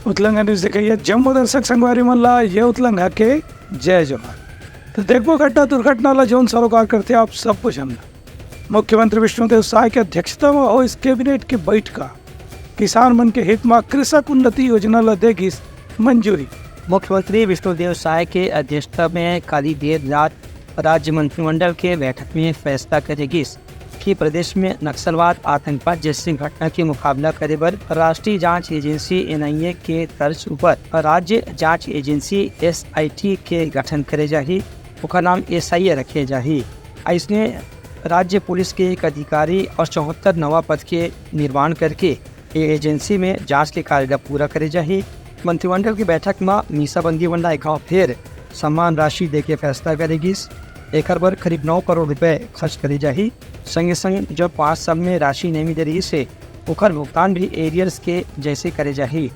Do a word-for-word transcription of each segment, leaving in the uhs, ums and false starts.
उतलंगा news देखइया जम्मो दर्शक संगवारी मन ला ये उतलंगा के जय जोहार। तो देखबो घटना दुर्घटना ला जौन सरोकार करथे आप सब कुछ हमला। मुख्यमंत्री विष्णुदेव साय के अध्यक्षता म होइस कैबिनेट के बैठका। किसान मन के हित म कृषक उन्नति योजना ला दे गिस मंजूरी। मुख्यमंत्री विष्णुदेव साय के अध्यक्षता में काली देर रात राज्य मंत्रिमंडल के बैठक में फैसला करे गिस कि प्रदेश में नक्सलवाद, आतंकवाद जैसे घटना के मुकाबला करे बर राष्ट्रीय जांच एजेंसी, एनआईए, के तर्ज ऊपर राज्य जांच एजेंसी, एसआईटी, के गठन करे जाही। ओकर नाम एसआईए रखे जाही। अइसने राज्य पुलिस के एक अधिकारी और चौहत्तर नवा पद के निर्माण करके ये एजेंसी में जांच के कार्य ला पूरा करे जाही। मंत्रिमंडल के बैठक म मीसाबंदी मन ला एक घाव फेर सम्मान राशि दे के फैसला करे गिस। एकर बर करीब नौ करोड़ रुपए खर्च करे जाही। संगे संग जो पाँच साल में राशि नहीं मिले रहिस हे, ओकर भुगतान भी एरियर्स के जैसे करे जाही।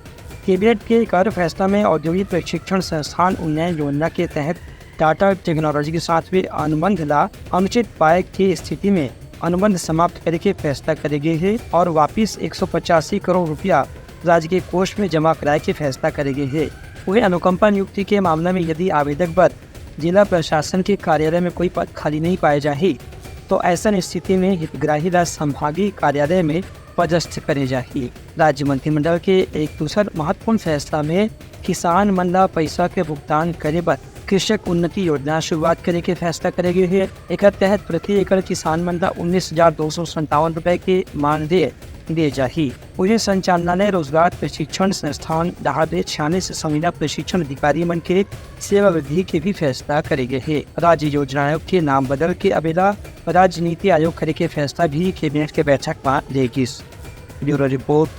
कैबिनेट के एक और फैसला में औद्योगिक प्रशिक्षण संस्थान उन्नयन योजना के तहत टाटा टेक्नोलॉजी के साथ भी अनुबंध ला अनुचित पाए के स्थिति में अनुबंध समाप्त करे के फैसला करे गे हे और वापिस एक सौ पचासी करोड़ रुपया राज्य के कोष में जमा कराए के फैसला करे गे हे। वहीं अनुकंपा नियुक्ति के मामला में यदि आवेदक बर जिला प्रशासन के कार्यालय में कोई पद खाली नहीं पाए जाही, तो ऐसन स्थिति में हितग्राही ला संभागीय कार्यालय में पदस्थ करे जाही। राज्य मंत्रिमंडल के एक दूसर महत्वपूर्ण फैसला में किसान मन ला पैसा के भुगतान करे बर कृषक उन्नति योजना शुरुआत करे के फैसला करे गे हे। एकर तहत प्रति एकड़ किसान मन ला उन्नीस हजार दो सौ संतावन रुपए के मानदेय दे जाही। उहें संचालनालय रोजगार प्रशिक्षण संस्थान डहार ले छियालीस संविदा प्रशिक्षण अधिकारी मन के सेवा वृद्धि के भी फैसला करे गे हे। राज्य योजना आयोग के नाम बदल के अबेला राज्य नीति आयोग करे के फैसला भी कैबिनेट के बैठक म ले गिस। Bureau report,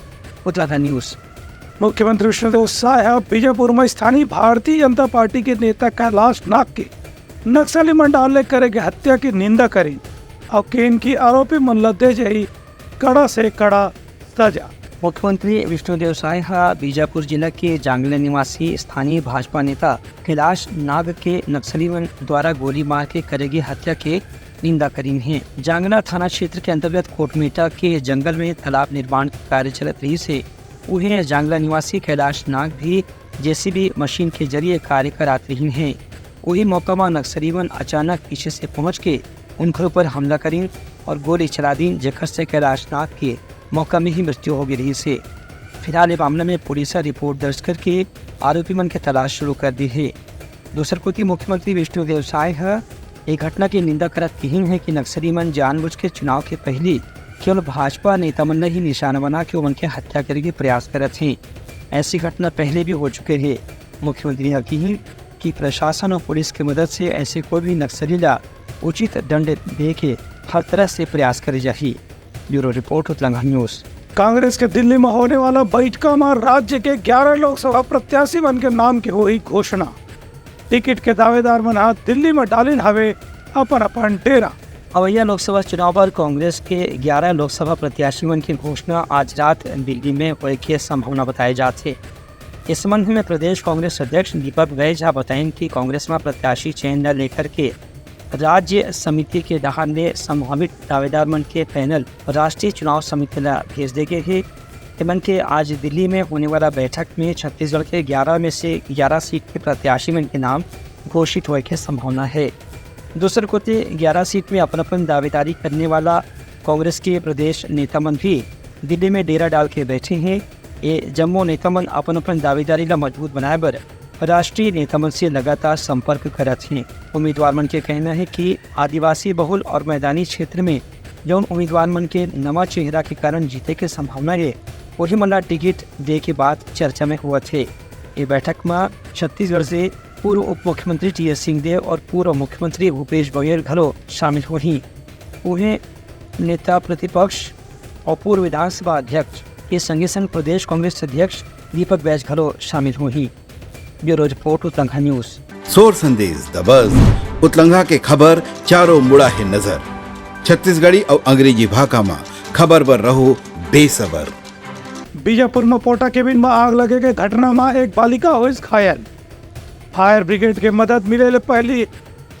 Uttarakhand news. मुख्यमंत्री विष्णुदेव साय ह बीजापुर म स्थानीय भारतीय जनता पार्टी के नेता कैलाश नाग के नक्सली मन डाहर ले करे गे हत्या के निंदा करिन अउ केन कि आरोपी मन ल दे जाही कड़ा से कड़ा सजा। मुख्यमंत्री विष्णुदेव साय ह बीजापुर जिला के जांगला निवासी स्थानीय भाजपा नेता कैलाश नाग के नक्सली मन द्वारा गोली मार के करे गे हत्या के निंदा करिन हे। जांगला थाना क्षेत्र के अंतर्गत कोटमेटा के जंगल में तालाब निर्माण के कार्य चलत रहिस हे। उहें जांगला निवासी कैलाश नाग भी जेसीबी मशीन के जरिए कार्य करात रहिन हे। उही मौका म नक्सली मन अचानक पीछे से पहुंच के उनकर ऊपर हमला करिन और गोली चला दीन, जेकर से कैलाश नाग के मौका में ही मृत्यु हो गे रहिस हे। फिलहाल ये मामला में पुलिस ह रिपोर्ट दर्ज करके आरोपी मन के तलाश शुरू कर दी हे। दूसर कोति मुख्यमंत्री विष्णुदेव साय ह ए घटना के निंदा करत किहिन हे कि नक्सली मन जानबूझ के चुनाव के पहिली केवल भाजपा नेता मन ल ही निशाना बना के ओमन के हत्या करे के प्रयास करत हे। ऐसी घटना पहले भी हो चुके हे। मुख्यमंत्री ह किहिन कि प्रशासन और पुलिस के मदद से ऐसे कोई भी नक्सली ला उचित दंड दे के हर तरह से प्रयास करे जाही। Bureau report, Utlanga news. Congress के दिल्ली म होने वाला बैठका म राज्य के ग्यारह लोकसभा प्रत्याशी मन के नाम के होही घोषणा। टिकट के दावेदार मन ह दिल्ली म डालिन हवे अपन अपन डेरा। अवैया लोकसभा चुनाव बर कांग्रेस के ग्यारह लोकसभा प्रत्याशी मन के घोषणा आज रात दिल्ली में होए के संभावना बताए जात हे। इस संबंध में प्रदेश कांग्रेस अध्यक्ष दीपक बैज ह बताइन कि कांग्रेस म प्रत्याशी चयन ल लेकर के राज्य समिति के डहार ले संभावित दावेदार मन के पैनल राष्ट्रीय चुनाव समिति ल भेज दे गे हे। एमन के आज दिल्ली में होने वाला बैठक में छत्तीसगढ़ के ग्यारह में से ग्यारह सीट के प्रत्याशी मन के नाम घोषित होए के संभावना हे। दूसर कोति ग्यारह सीट में अपन अपन दावेदारी करने वाला कांग्रेस के प्रदेश नेता मन भी दिल्ली में डेरा डाल के बैठे हे। ये जम्मो नेता मन अपन अपन दावेदारी ला मजबूत बनाए बर राष्ट्रीय नेता मन से लगातार संपर्क करत हे। उम्मीदवार मन के कहना हे कि आदिवासी बहुल और मैदानी क्षेत्र में जौन उम्मीदवार मन के नवा चेहरा के कारण जीते के संभावना हे, वही मन ला टिकट दे के बात चर्चा में होवत हे। ये बैठक म छत्तीसगढ़ से पूर्व उप मुख्यमंत्री टीएस सिंहदेव और पूर्व मुख्यमंत्री भूपेश बघेल घलो शामिल होही। उहें नेता प्रतिपक्ष और पूर्व विधानसभा अध्यक्ष के संगे संग प्रदेश कांग्रेस अध्यक्ष दीपक बैज घलो शामिल होही। Bureau report, Utlanga news. सोर संदेश द बज, उतलंगा के खबर चारों मुड़ा हे नजर। छत्तीसगढ़ी अउ अंग्रेजी भाखा म खबर बर रहो बेसबर। बीजापुर म पोटा केबिन म आग लगे के घटना म एक बालिका होइस घायल। फायर ब्रिगेड के मदद मिले ले पहिली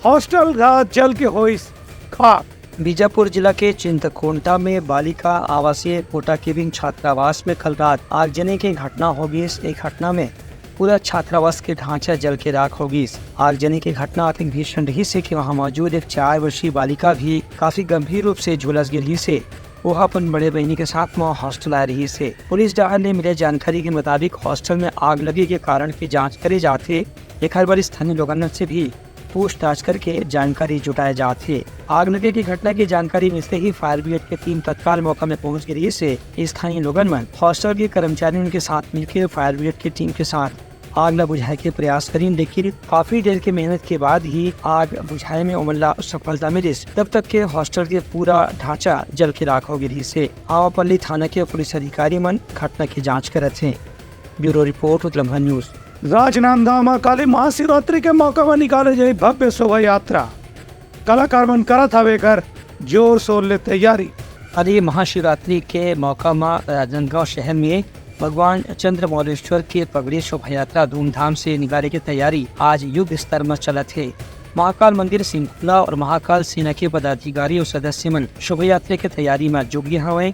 हॉस्टल ह जल के होइस खाक। बीजापुर जिला के चिंतकोंटा में बालिका आवासीय कोटा केबिन छात्रावास में कल रात आगजनी के घटना हो गई। इस एक घटना में पूरा छात्रावास के ढांचा जल के राख हो गई। आगजनी की घटना अतिक भीषण रही से कि वहां मौजूद एक चार वर्षीय बालिका भी काफी गंभीर रूप से झुलस गिरी से। वो अपन बड़े बहिनी के साथ में हॉस्टल आ रही से। पुलिस डहार ले मिले जानकारी के मुताबिक हॉस्टल में आग लगे के कारण की जांच करे जाथे। एक हर बार स्थानीय लोगन से भी पूछताछ करके जानकारी जुटाए जात हे। आग लगे की घटना की जानकारी मिलते ही फायर ब्रिगेड की टीम तत्काल मौका में पहुंच गई से। स्थानीय लोगन मन हॉस्टल के कर्मचारियों के साथ मिलकर फायर ब्रिगेड की टीम के साथ आग ला बुझाए के प्रयास करीन, लेकिन काफी देर के मेहनत के बाद ही आग बुझाए में ओमन ला सफलता मिलिस। तब तक के हॉस्टल के पूरा ढांचा जल के राख हो गई से। आवापल्ली थाना के पुलिस अधिकारी मन घटना की जांच करत हे। Bureau report, Uttaranchal news. Rajnandgaon म काली महाशिवरात्रि के मौका म निकाले जाही भव्य शोभा यात्रा। कलाकार मन करत हवे एकर जोर शोर ले तैयारी। अरे, महाशिवरात्रि के मौका म राजनांदगांव शहर में भगवान चंद्रमौलेश्वर के पगड़ी शोभा यात्रा धूमधाम से निकाले के तैयारी आज युद्ध स्तर म चलत हे। महाकाल मंदिर सिंकुला और महाकाल सेना के पदाधिकारी और सदस्य मन शोभा यात्रा के तैयारी म जुट गे हवय।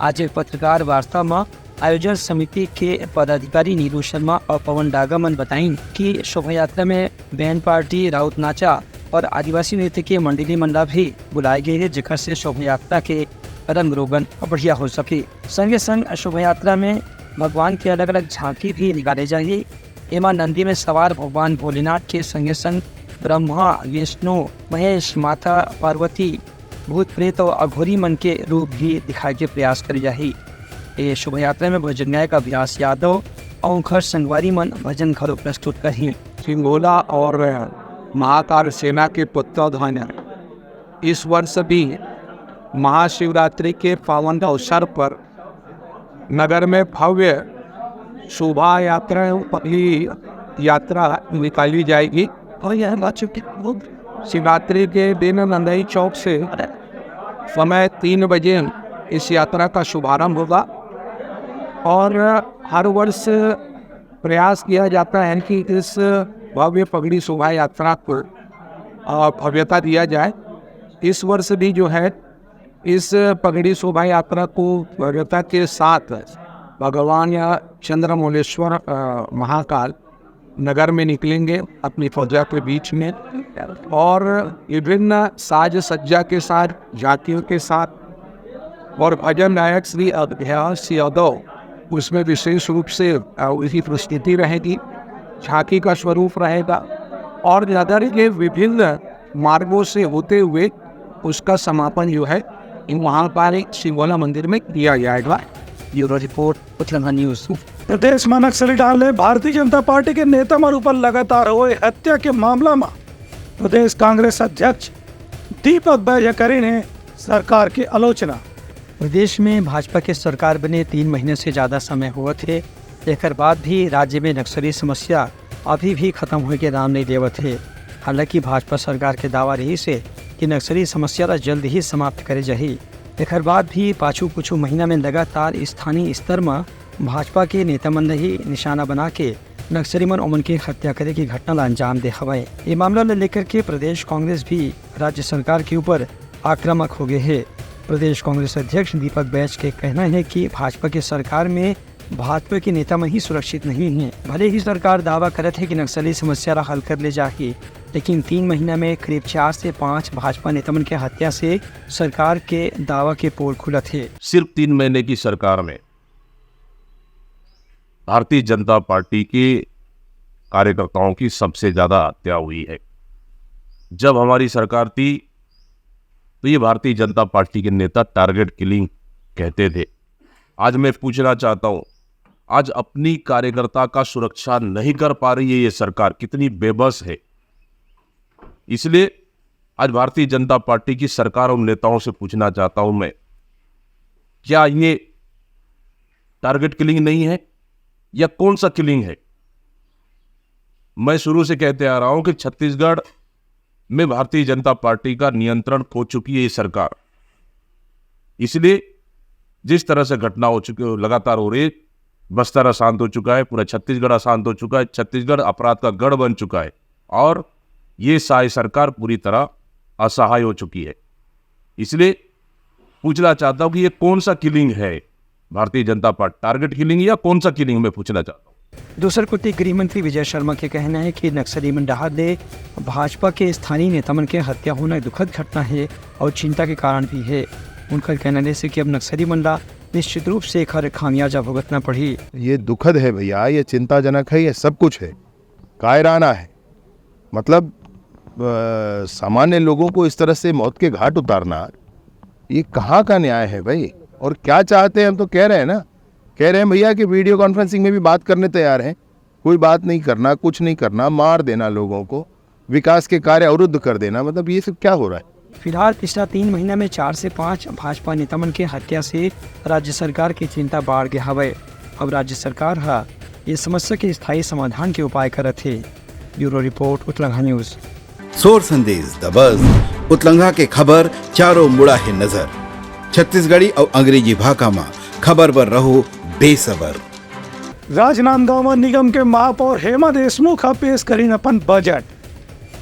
आज एक पत्रकार वार्ता म आयोजन समिति के पदाधिकारी नीरू शर्मा और पवन डागा मन बताइन कि शोभा यात्रा में बैंड पार्टी, राउत नाचा और आदिवासी नृत्य के मंडली मन ला भी बुलाए गए हे, जेकर से शोभा यात्रा के रंग रोगन बढ़िया हो सके। संगे संग शोभा यात्रा में भगवान के अलग-अलग झांकी भी निकाले जाही। एमा नंदी में सवार भगवान भोलेनाथ के संगे संग ब्रह्मा, विष्णु, महेश, माता पार्वती, भूत प्रेत और अघोरी मन के रूप भी दिखाए के प्रयास करे जाही। ए शोभा यात्रा में भजन गायक अभिलाष यादव और उनकर संगवारी मन भजन घलो प्रस्तुत करही। सिंगोला और महाकाल सेना के तत्वाधान इस वर्ष भी महाशिवरात्रि के पावन अवसर पर नगर में भव्य शोभा यात्रा एवं पगड़ी यात्रा निकाली जाएगी। और यह शिवरात्रि के दिन नंदई चौक से समय तीन बजे इस यात्रा का शुभारंभ होगा और हर वर्ष प्रयास किया जाता है कि इस भव्य पगड़ी शोभा यात्रा को, अ, भव्यता दिया जाए। इस वर्ष भी जो है, इस पगड़ी शोभा यात्रा को भव्यता के साथ भगवान या चंद्रमौलेश्वर, अ, महाकाल नगर में निकलेंगे अपनी प्रजा के बीच में और विभिन्न साज सज्जा के साथ, झांकियों के साथ और भजन गायक श्री अभ्यास यादव उसमें विशेष रूप से, अ, उनकी प्रस्तुति रहेगी, झांकी का स्वरूप रहेगा और नगर के विभिन्न मार्गों से होते हुए उसका समापन जो है, वहाँ पर एक सिंगोला मंदिर में किया जाएगा। Bureau report, Uttaranchal news. प्रदेश में नक्सली डाल ले भारतीय जनता पार्टी के नेता मन ऊपर लगातार होए हत्या के मामला में प्रदेश कांग्रेस अध्यक्ष दीपक बैज करिन हे सरकार की आलोचना। प्रदेश में भाजपा के सरकार बने तीन महीने से ज्यादा समय होवत हे, एकर बाद भी राज्य में नक्सली समस्या अभी भी खत्म होए के नाम नहीं लेवत हे। हालांकि भाजपा सरकार के दावा रहिस हे कि नक्सली समस्या ला जल्द ही समाप्त करे जाही। एकर बाद भी पाछू कुछ महीना में लगातार स्थानीय स्तर म भाजपा के नेता मन ल ही निशाना बना के नक्सली मन ओमन के हत्या करे के घटना ला अंजाम दे हवय। ये मामला ल लेकर के प्रदेश कांग्रेस भी राज्य सरकार के ऊपर आक्रामक हो गए हे। प्रदेश कांग्रेस अध्यक्ष दीपक बैज के कहना है कि भाजपा के सरकार में भाजपा के नेता मन ही सुरक्षित नहीं हैं। भले ही सरकार दावा करत है कि नक्सली समस्या ला हल कर ले जाही, लेकिन तीन महीना में करीब चार से पांच भाजपा नेता मन के हत्या से सरकार के दावा के पोल खुलत हे। सिर्फ तीन महीने की सरकार में भारतीय जनता पार्टी के कार्यकर्ताओं की सबसे ज्यादा हत्या हुई है। जब हमारी सरकार थी, तो ये भारतीय जनता पार्टी के नेता टारगेट किलिंग कहते थे। आज मैं पूछना चाहता हूं, आज अपनी कार्यकर्ता का सुरक्षा नहीं कर पा रही है ये सरकार, कितनी बेबस है। इसलिए आज भारतीय जनता पार्टी की सरकार और नेताओं से पूछना चाहता हूं मैं, क्या ये टारगेट किलिंग नहीं है या कौन सा किलिंग है? मैं शुरू से कहते आ रहा हूं कि छत्तीसगढ़ में भारतीय जनता पार्टी का नियंत्रण खो चुकी है ये सरकार। इसलिए जिस तरह से घटना हो चुकी, लगातार हो रही है, बस्तर अशांत हो चुका है, पूरा छत्तीसगढ़ अशांत हो चुका है, छत्तीसगढ़ अपराध का गढ़ बन चुका है और ये सारी सरकार पूरी तरह असहाय हो चुकी है। इसलिए पूछना चाहता हूँ कि ये कौन सा किलिंग है, Bharatiya Janata party target killing या कौन सा किलिंग, मैं पूछना चाहता हूँ। दूसर कोति गृह मंत्री विजय शर्मा के कहना है कि नक्सली मन डहार ले भाजपा के स्थानीय नेता मन के हत्या होना दुखद घटना है और चिंता के कारण भी है। उनका कहना है कि अब नक्सली मन ला निश्चित रूप से एखर खामियाजा भुगतना पड़ही। ये दुखद है भैया, ये चिंताजनक है, ये सब कुछ है, कायराना है। मतलब, अ, सामान्य लोगों को इस तरह से मौत के घाट उतारना, ये कहाँ का न्याय है भाई? और क्या चाहते हैं? हम तो कह रहे हैं ना, कह रहे हैं भैया कि वीडियो कॉन्फ्रेंसिंग में भी बात करने तैयार हैं। कोई बात नहीं करना, कुछ नहीं करना, मार देना लोगों को, विकास के कार्य अवरुद्ध कर देना, मतलब, ये सब क्या हो रहा है? फिलहाल पिछला तीन महीना में चार से पांच भाजपा नेता मन के हत्या से राज्य सरकार की चिंता बाढ़ गया हवय। अब राज्य सरकार ह ये समस्या के स्थायी समाधान के उपाय करत हे। Bureau report, Utlangha news. सोर संदेश दबस, उतलंघा के खबर चारों मुड़ा हे नजर। छत्तीसगढ़ी अउ अंग्रेजी भाखा म खबर बर रहो बेसबर। राजनांदगांव निगम के माप और हेमा देशमुख ह पेश करिन अपन बजट।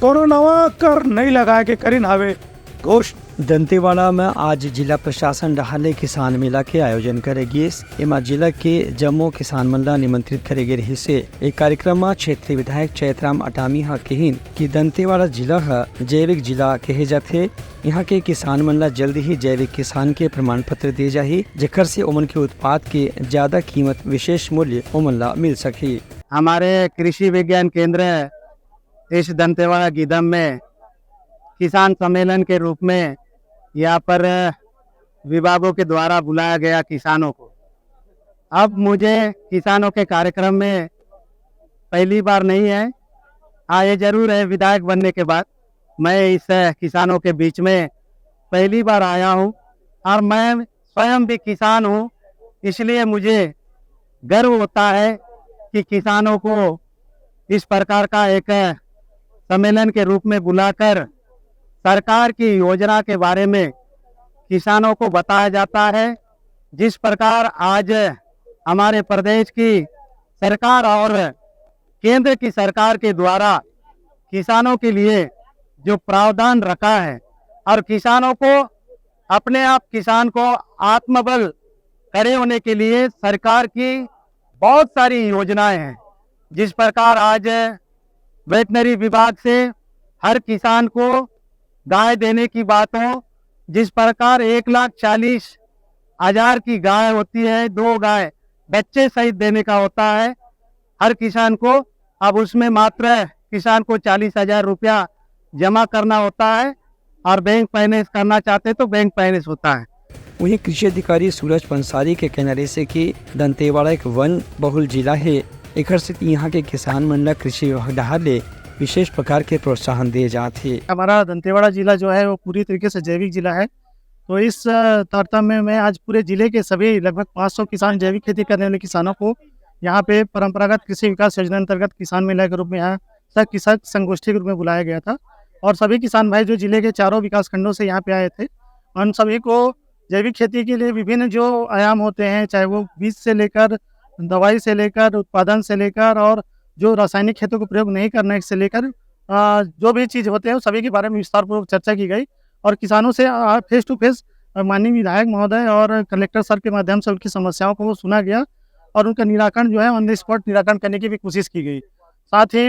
कोनो नवा कर नइ लगाए के करिन हावे घोषणा। दंतेवाड़ा में आज जिला प्रशासन डहार ले किसान मेला के आयोजन करे गिस। एमा जिला के जम्मो किसान मन ला निमंत्रित करे गे रिहिस हे। ए कार्यक्रम म क्षेत्रीय विधायक चैतराम अटामी ह किहिन कि दंतेवाड़ा जिला ह जैविक जिला कहे जाथे। यहाँ के किसान मन ला जल्द ही जैविक किसान के प्रमाण पत्र दिए जाही, जेकर से ओमन के उत्पाद के ज्यादा कीमत विशेष मूल्य ओमन ला मिल सकही। हमारे कृषि विज्ञान केंद्र इस दंतेवाड़ा गीदम में किसान सम्मेलन के रूप में यहाँ पर विभागों के द्वारा बुलाया गया किसानों को। अब मुझे किसानों के कार्यक्रम में पहली बार नहीं है। हाँ, ये जरूर है, विधायक बनने के बाद मैं इस किसानों के बीच में पहली बार आया हूँ और मैं स्वयं भी किसान हूँ, इसलिए मुझे गर्व होता है कि किसानों को इस प्रकार का एक सम्मेलन के रूप में बुलाकर सरकार की योजना के बारे में किसानों को बताया जाता है। जिस प्रकार आज हमारे प्रदेश की सरकार और केंद्र की सरकार के द्वारा किसानों के लिए जो प्रावधान रखा है और किसानों को अपने आप, किसान को आत्मबल खड़े होने के लिए सरकार की बहुत सारी योजनाएं हैं। जिस प्रकार आज वेटनरी विभाग से हर किसान को गाय देने की बात हो, जिस प्रकार एक लाख चालीस हजार की गाय होती है, दो गाय बच्चे सहित देने का होता है हर किसान को, अब उसमें मात्र किसान को चालीस हजार रुपया जमा करना होता है और बैंक फाइनेंस करना चाहते तो बैंक फाइनेंस होता है। वहीं कृषि अधिकारी सूरज पंसारी के कहना रहिस हे कि दंतेवाड़ा एक वन बहुल जिला हे, एकर सेती यहाँ के किसान मन ला कृषि विभाग डहार ले विशेष प्रकार के प्रोत्साहन दिए जात हे। हमारा दंतेवाड़ा जिला जो है वो पूरी तरीके से जैविक जिला है, तो इस, अ, तारतम्य में आज पूरे जिले के सभी लगभग पाँच सौ किसान, जैविक खेती करने वाले किसानों को यहाँ पे परंपरागत कृषि विकास योजना अंतर्गत किसान मेला के रूप में यहाँ सह किसान संगोष्ठी के रूप में बुलाया गया था और सभी किसान भाई जो जिले के चारों विकास खंडों से यहाँ पे आए थे, उन सभी को जैविक खेती के लिए विभिन्न जो आयाम होते हैं, चाहे वो बीज से लेकर, दवाई से लेकर, उत्पादन से लेकर और जो रासायनिक खेतों को प्रयोग नहीं करने से लेकर, अ, जो भी चीज़ होते हैं, उन सभी के बारे में विस्तारपूर्वक चर्चा की गई और किसानों से, अ, फेस टू फेस, अ, माननीय विधायक महोदय और कलेक्टर सर के माध्यम से उनकी समस्याओं को सुना गया और उनका निराकरण जो है, ऑन द स्पॉट निराकरण करने की भी कोशिश की गई। साथ ही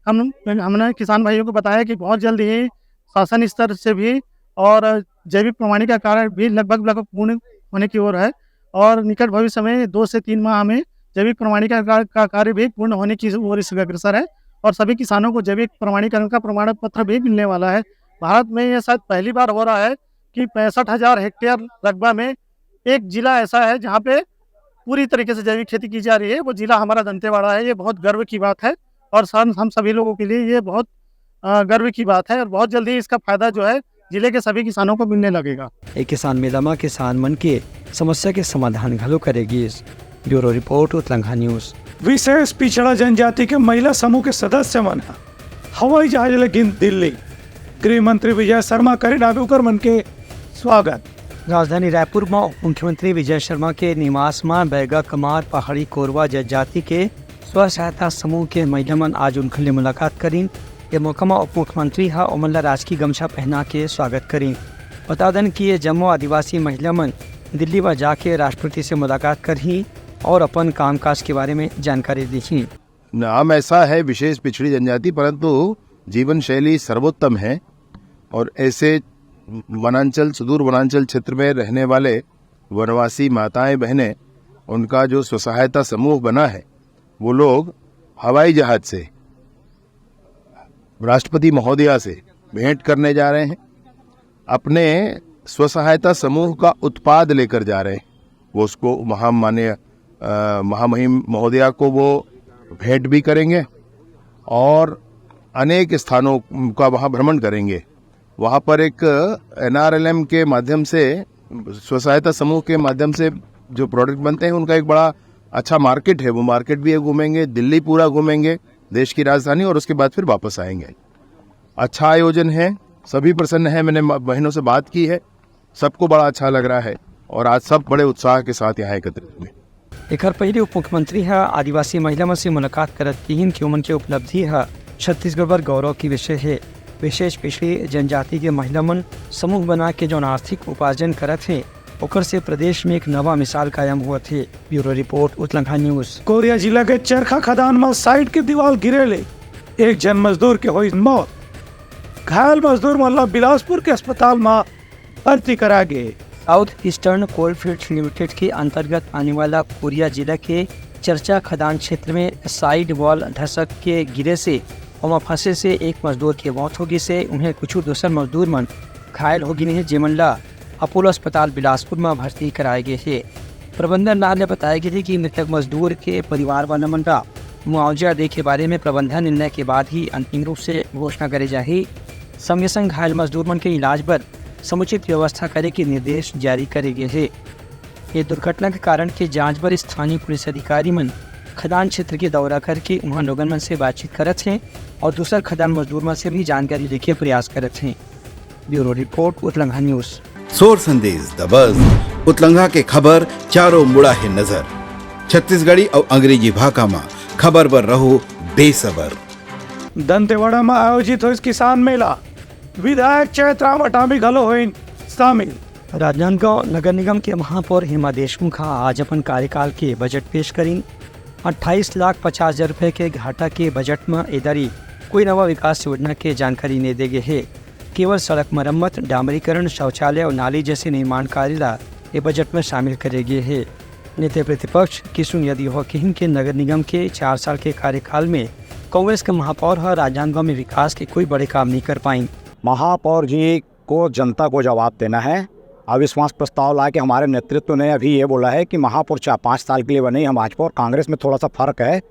हम, हमने किसान भाइयों को बताया कि बहुत जल्द ही शासन स्तर से भी और जैविक प्रमाणीकरण का कार्य भी लगभग, लगभग पूर्ण होने की ओर है और निकट भविष्य में दो से तीन माह में जैविक प्रमाणीकरण का, का कार्य भी पूर्ण होने की ओर इस अग्रसर है और सभी किसानों को जैविक प्रमाणीकरण का प्रमाण पत्र भी मिलने वाला है। भारत में यह शायद पहली बार हो रहा है कि पैंसठ हजार हेक्टेयर रकबा में एक जिला ऐसा है जहाँ पे पूरी तरीके से जैविक खेती की जा रही है। वो जिला हमारा दंतेवाड़ा है, ये बहुत गर्व की बात है और हम, हम सभी लोगों के लिए ये बहुत, अ, गर्व की बात है और बहुत जल्दी इसका फायदा जो है जिले के सभी किसानों को मिलने लगेगा। ए किसान मेला म किसान मन के समस्या के समाधान घलो करे गिस। Bureau report, Utlangha news. विशेष पिछड़ा जनजाति के महिला समूह के सदस्य मन ह हवाई जहाज ले गिन दिल्ली। गृह मंत्री विजय शर्मा करिन हावे उकर मन के स्वागत। राजधानी रायपुर म उप मुख्यमंत्री विजय शर्मा के निवास म बैगा कमार पहाड़ी कोरवा जनजाति के स्व सहायता समूह के महिला मन आज उनखर ले मुलाकात करिन। ये मौका म उप मुख्यमंत्री ह ओमन ला राजकीय गमछा पहना के स्वागत करिन। बता देन कि ये जम्मो आदिवासी महिला मन दिल्ली म जाके राष्ट्रपति से मुलाकात करही और अपन कामकाज के बारे में जानकारी दीही। नाम ऐसा है विशेष पिछड़ी जनजाति, परंतु जीवन शैली सर्वोत्तम है। और ऐसे वनांचल, सुदूर वनांचल क्षेत्र में रहने वाले वनवासी माताएं बहनें, उनका जो स्वसहायता समूह बना है, वो लोग हवाई जहाज से राष्ट्रपति महोदया से भेंट करने जा रहे हैं, अपने स्वसहायता समूह का उत्पाद लेकर जा रहे हैं। वो उसको वहाँ माननीय अ, महामहिम महोदया को वो भेंट भी करेंगे और अनेक स्थानों का वहाँ भ्रमण करेंगे। वहाँ पर एक एनआरएलएम के माध्यम से, स्वसहायता समूह के माध्यम से जो प्रोडक्ट बनते हैं, उनका एक बड़ा अच्छा मार्केट है। वो मार्केट भी घूमेंगे, दिल्ली पूरा घूमेंगे, देश की राजधानी, और उसके बाद फिर वापस आएंगे। अच्छा आयोजन है, सभी प्रसन्न हैं। मैंने म- बहनों से बात की है, सबको बड़ा अच्छा लग रहा है और आज सब बड़े उत्साह के साथ यहाँ एकत्रित हुए। एखर पहले उप मुख्यमंत्री ह आदिवासी महिला मन से मुलाकात करत किहिन कि ओमन के उपलब्धि ह छत्तीसगढ़ बर गौरव के विषय हे। विशेष पिछड़ी जनजाति के महिला मन समूह बना के जौन आर्थिक उपार्जन करत हे, ओकर से प्रदेश में एक नवा मिसाल कायम होवत हे। Bureau report, Utlangha news. Koriya जिला के चरखा खदान म साइड के दीवाल गिरे ले एक झन मजदूर के होइस मौत। घायल मजदूर मन ला बिलासपुर के अस्पताल म भर्ती करा गे। साउथ ईस्टर्न कोलफील्ड्स लिमिटेड के अंतर्गत आने वाला कोरिया जिला के चरखा खदान क्षेत्र में साइड वॉल धसक के गिरे से ओमा फंसे से एक मजदूर के मौत हो गिस हे। उहें कुछ दूसर मजदूर मन घायल हो गिन हे, जेमन ला अपोलो अस्पताल बिलासपुर म भर्ती कराए गे हे। प्रबंधन डाहर ले बताए गे हे कि मृतक मजदूर के परिवार वाला मन ला मुआवजा दे के बारे में प्रबंधन निर्णय के बाद ही अंतिम रूप से घोषणा करे जाही। संगे संग घायल मजदूर मन के इलाज बर समुचित व्यवस्था करे के निर्देश जारी करे गे हे। ये दुर्घटना के कारण के जांच बर स्थानीय पुलिस अधिकारी मन खदान क्षेत्र के दौरा करके उहां लोगन मन से बातचीत करत हें और दूसर खदान मजदूर मन से भी जानकारी लेके प्रयास करत हें। Bureau report, Utlangha news. सोर संदेश द बज, उतलंघा के खबर चारों मुड़ा हे नजर। छत्तीसगढ़ी अउ अंग्रेजी भाखा म खबर बर रहो बेसबर। दंतेवाड़ा म आयोजित होइस किसान मेला, विधायक चैतराम अटामी घलो होइन शामिल। राजनांदगांव नगर निगम के महापौर हेमा देशमुख ह आज अपन कार्यकाल के बजट पेश करिन। अट्ठाईस लाख पचास हजार रुपए के घाटा के बजट म ए दरी कोई नवा विकास योजना के जानकारी नइ दे गे हे। केवल सड़क मरम्मत, डामरीकरण, शौचालय और नाली जैसे निर्माण कार्य ला ए बजट में शामिल करे गे हे। नेता प्रतिपक्ष किशुन यादव ह किहिन के नगर निगम के चार साल के कार्यकाल में कांग्रेस के महापौर ह राजनांदगांव में विकास के कोई बड़े काम नहीं कर पाइन। महापौर जी को जनता को जवाब देना है। अविश्वास प्रस्ताव ला के हमारे नेतृत्व ने अभी ये बोला है कि महापौर चार पाँच साल के लिए बने, हम भाजपा और कांग्रेस में थोड़ा सा फर्क है।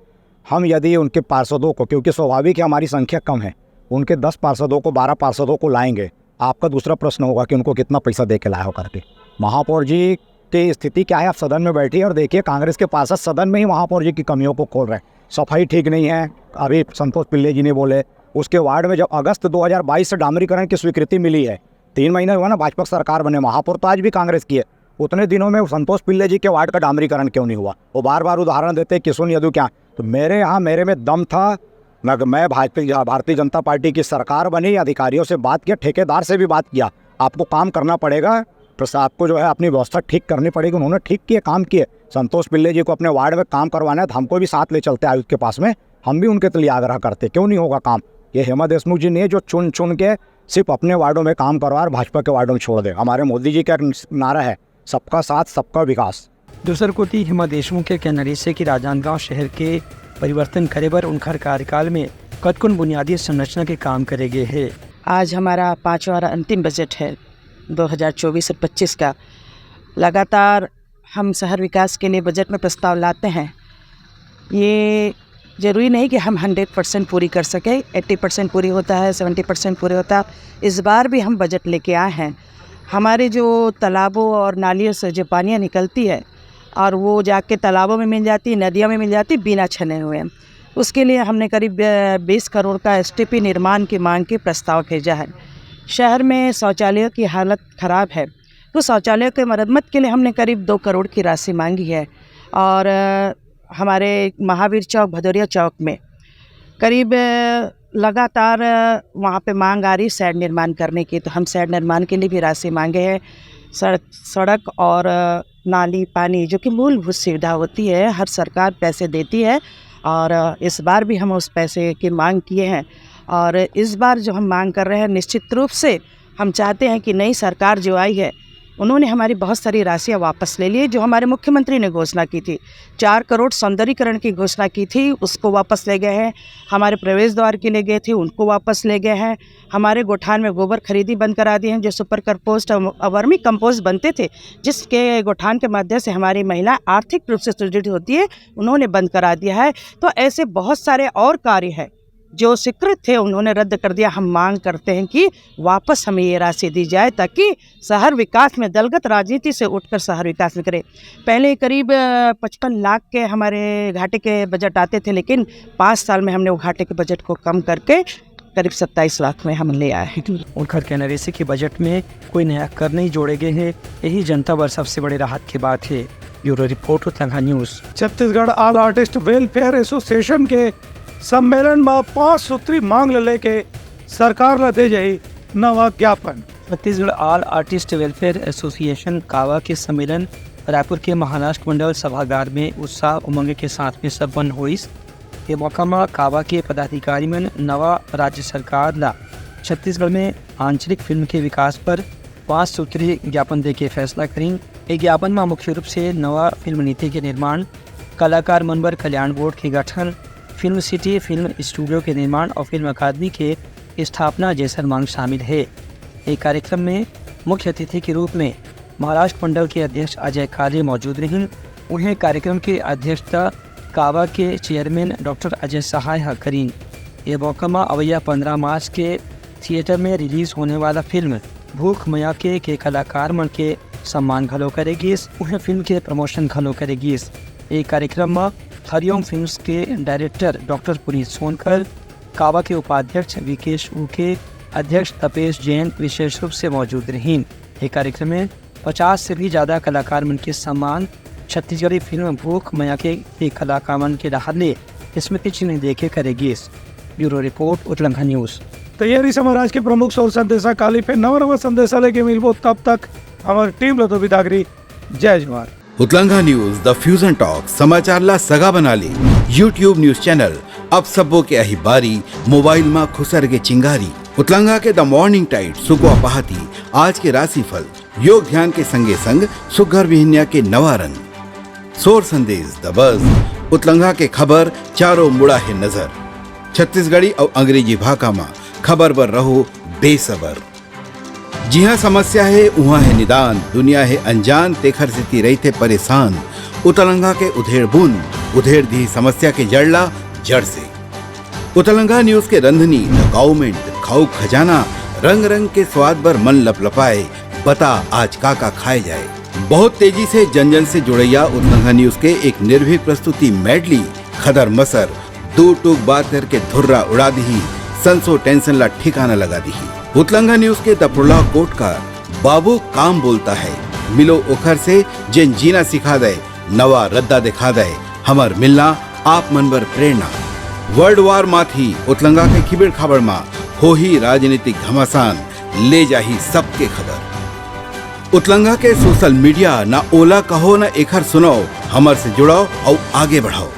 हम यदि उनके पार्षदों को, क्योंकि स्वाभाविक है हमारी संख्या कम है, उनके दस पार्षदों को, बारह पार्षदों को लाएंगे, आपका दूसरा प्रश्न होगा कि उनको कितना पैसा दे के लाया हो करके। महापौर जी की स्थिति क्या है, आप सदन में बैठिए और देखिए कांग्रेस के पार्षद सदन में ही महापौर जी की कमियों को खोल रहे हैं। सफाई ठीक नहीं है, अभी संतोष पिल्ले जी ने बोले। उसके वार्ड में जब अगस्त दो हज़ार बाईस से डामरीकरण की स्वीकृति मिली है, तीन महीने हुआ ना भाजपा की सरकार बने, महापौर तो आज भी कांग्रेस की है, उतने दिनों में संतोष पिल्ले जी के वार्ड का डामरीकरण क्यों नहीं हुआ? वो बार बार उदाहरण देते किशुन यदु क्या। तो मेरे यहाँ, मेरे में दम था। मैं मैं भाजपा, भारतीय जनता पार्टी की सरकार बनी, अधिकारियों से बात किया, ठेकेदार से भी बात किया, आपको काम करना पड़ेगा, बस आपको जो है अपनी व्यवस्था ठीक करनी पड़ेगी। उन्होंने ठीक किए, काम किए। संतोष पिल्ले जी को अपने वार्ड में काम करवाना है तो हमको भी साथ ले चलते आयुक्त के पास में, हम भी उनके लिए आग्रह करते, क्यों नहीं होगा काम? ये हेमा देशमुख जी ने जो चुन चुन के सिर्फ अपने वार्डों में काम करवा और भाजपा के वार्डों में छोड़ दे। हमारे मोदी जी का एक नारा है, सबका साथ, सबका विकास। दूसर कोति हेमा देशमुख के कहना रहिस हे कि राजनांदगांव शहर के परिवर्तन करे बर उनकर कार्यकाल में कतकोन बुनियादी संरचना के काम करे गे हे। आज हमारा पांचवा और अंतिम बजट है दो हज़ार चौबीस और पच्चीस का। लगातार हम शहर विकास के लिए बजट में प्रस्ताव लाते हैं। ये ज़रूरी नहीं कि हम हंड्रेड परसेंट पूरी कर सकें, एट्टी परसेंट पूरी होता है, सेवेंटी परसेंट पूरी होता है। इस बार भी हम बजट लेके आए हैं। हमारे जो तालाबों और नालियों से जो पानियाँ निकलती है और वो जाके तालाबों में मिल जाती है, नदियों में मिल जाती है, बिना छने हुए। उसके लिए हमने करीब बीस करोड़ का एसटीपी निर्माण की मांग के प्रस्ताव भेजा है। शहर में शौचालयों की हालत ख़राब है, तो शौचालयों के मरम्मत के लिए हमने करीब दो करोड़ की राशि मांगी है। और हमारे महावीर चौक, भदौरिया चौक में करीब, अ, लगातार, अ, वहाँ पे मांग आ रही शेड निर्माण करने की, तो हम शेड निर्माण के लिए भी राशि मांगे हैं। सड़-, सड़क और, अ, नाली, पानी, जो कि मूलभूत सुविधा होती है, हर सरकार पैसे देती है और, अ, इस बार भी हम उस पैसे की मांग किए हैं। और इस बार जो हम मांग कर रहे हैं, निश्चित रूप से हम चाहते हैं कि नई सरकार जो आई है, उन्होंने हमारी बहुत सारी राशियाँ वापस ले ली, जो हमारे मुख्यमंत्री ने घोषणा की थी। चार करोड़ सौंदर्यीकरण की घोषणा की थी, उसको वापस ले गए हैं। हमारे प्रवेश द्वार के लिए गए थे, उनको वापस ले गए हैं। हमारे गोठान में गोबर खरीदी बंद करा दिए हैं, जो सुपर कंपोस्ट और वर्मी कंपोस्ट बनते थे, जिसके गोठान के माध्यम से हमारी महिला आर्थिक रूप से सुदृढ़ होती है, उन्होंने बंद करा दिया है। तो ऐसे बहुत सारे और कार्य हैं जो स्वीकृत थे, उन्होंने रद्द कर दिया। हम मांग करते हैं कि वापस हमें ये राशि दी जाए, ताकि शहर विकास में, दलगत राजनीति से उठकर शहर विकास में करे। पहले करीब, अ, पचपन लाख के हमारे घाटे के बजट आते थे, लेकिन पाँच साल में हमने वो घाटे के बजट को कम करके करीब सत्ताईस लाख में हम ले आए हैं। उनकर कहना रहिसे कि बजट में कोई नया कर नहीं जोड़े गए हैं, यही जनता बर सबसे बड़े राहत की बात है। Bureau report, Utlanga news. Chhattisgarh all artist welfare association के सम्मेलन म पांच सूत्री मांग ल लेके सरकार ल दे जाही नवा ज्ञापन। Chhattisgarh all artist welfare association कावा के सम्मेलन रायपुर के महाराष्ट्र मंडल सभागार में उत्साह उमंग के साथ में संपन्न होइस। ये मौका म कावा के पदाधिकारी मन नवा राज्य सरकार ला छत्तीसगढ़ में आंचलिक फिल्म के विकास पर पांच सूत्री ज्ञापन देके फैसला करिन। ये ज्ञापन म मुख्य रूप से नवा फिल्म नीति के निर्माण, कलाकार मन बर कल्याण बोर्ड के गठन, फिल्म सिटी फिल्म स्टूडियो के निर्माण और फिल्म अकादमी के स्थापना जैसन मांग शामिल है। ये कार्यक्रम में मुख्य अतिथि के रूप में महाराष्ट्र मंडल के अध्यक्ष अजय काले मौजूद रहिन। उन्हें कार्यक्रम के अध्यक्षता कावा के चेयरमैन डॉक्टर अजय सहाय ह करिन। ये मौका म अवैया पंद्रह मार्च के थिएटर में रिलीज होने वाला फिल्म भूख मया के, के कलाकार मन के सम्मान घलो करे गिस, उहें फिल्म के प्रमोशन घलो करे गिस। ये कार्यक्रम म हरिओम फिल्म्स के डायरेक्टर डॉक्टर पुनीत सोनकर, कावा के उपाध्यक्ष विकेश उके, अध्यक्ष तपेश जैन विशेष रूप से मौजूद रहिन। ये कार्यक्रम में पचास से भी ज्यादा कलाकार मन के सम्मान छत्तीसगढ़ी फिल्म भूख मया के, के कलाकार मन के डहार ले स्मृति चिन्ह देके करे गिस। Bureau report, Utlanga news. तैयारी से महाराज के प्रमुख सौर संदेशा काली, फिर नवा नवा संदेशा लेके मिलबो, तब तक हमारी टीम ल तो बिदागरी। जय जोहार। उतलंगा न्यूज, द फ्यूजन टॉक, समाचार ला सगा बना ले। YouTube न्यूज चैनल, अब सबो के अही बारी, मोबाइल मा खुसर के चिंगारी। उतलंगा के द मॉर्निंग टाइड, सुकवा पहाती, आज के राशिफल, योग ध्यान के संगे संग सुघर बिहनिया के नवा रंग। सोर संदेश, द बज, उतलंगा के खबर, चारों मुड़ा हे नजर। छत्तीसगढ़ी अउ अंग्रेजी भाखा मा खबर बर रहो बेसबर। जिहाँ समस्या हे, उहाँ हे निदान, दुनिया हे अनजान, तेखर सेती रहिथे परेशान। उतलंगा के उधेड़ बुन, उधेड़ दिही समस्या के जड़ ला जड़ से। उतलंगा न्यूज के रंधनी, द गाउमेंट, खाऊ खजाना, रंग रंग के स्वाद बर मन लपलपाए, बता आज का का खाए जाए। बहुत तेजी से जन जन से जुड़ैया उतलंगा न्यूज के एक निर्भीक प्रस्तुति मेडली, खदर मसर, दू टूक बात करके धुर्रा उड़ा दिही, संसो टेंशन ला ठिकाना लगा दिही। उतलंगा न्यूज के दपड़ला कोटकार, बाबू काम बोलता है, मिलो ओखर से जेन जीना सिखा दे, नवा रद्दा दिखा दे, हमर मिलना आप मन बर प्रेरणा। वर्ल्ड वार माथी उतलंगा के खिबेड़ खाबड़ मा होही राजनीतिक घमासान, ले जाही सबके खबर। उतलंगा के सोशल मीडिया, ना ओला कहो ना एखर सुनाओ, हमर से जुड़ाओ अउ आगे बढ़ाओ।